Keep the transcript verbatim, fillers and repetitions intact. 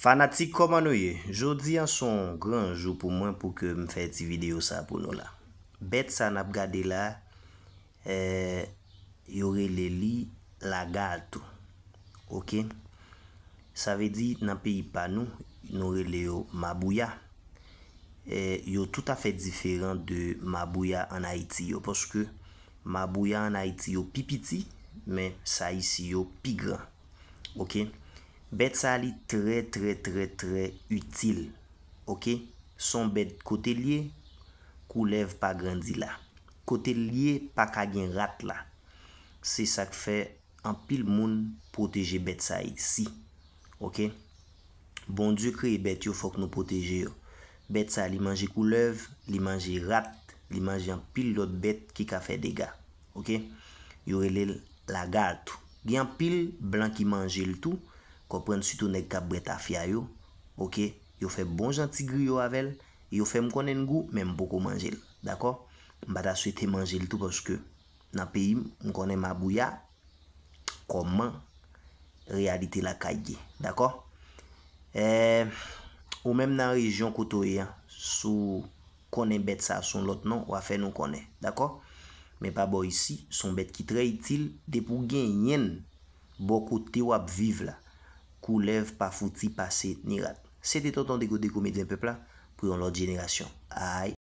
Fanatik, kòman nou ye? Jodi a se yon gran jou pou mwen pou ke m fè ti videyo sa pou nou la. Bèt sa n ap gade la, eh, yo rele li lagarto. Oke? Sa vle di nan peyi pa nou, nou rele yo mabouya. Eh, yo toutafè diferan de mabouya ann Ayiti yo, paske mabouya ann Ayiti yo pi piti, men sa isi yo pi gran. Oke? Bèt sa li trè, trè, trè, trè itil. Oke? Se yon bèt kote l ye, koulèv pa grandi la. Kote l ye, pa ka gen rat la. Se sa k fè anpil moun pwoteje bèt sa isi. Oke? Bondye kreye bèt yo, fòk nou pwoteje yo. Bèt sa li manje koulèv, li manje rat, li manje anpil lòt bèt ki ka fè dega. Oke? Yo rele l lagarto. Gen anpil blan ki manje l tou, konprann, sitou nèg k ap bwè tafya yo. Oke? Yo fè bon jan ti griyo avè l, yo fè m konnen l gou, men m poko manje l. Dakò? M pa ta swete manje l tou paske nan peyi m, m konnen mabouya kòman reyalite lakay ye. Dakò? Eh, ou menm nan rejyon kote w ye a, si w konnen bèt sa sou yon lòt non, w a fè nou konnen. Dakò? Men pa bò isi, se yon bèt ki trè itil, depi w genyen l bò kote w ap viv la, koulèv pa fouti pase ni rat. Se te Tonton Dego de Komedyen Pèp la pou yon lòt jenerasyon. Ay.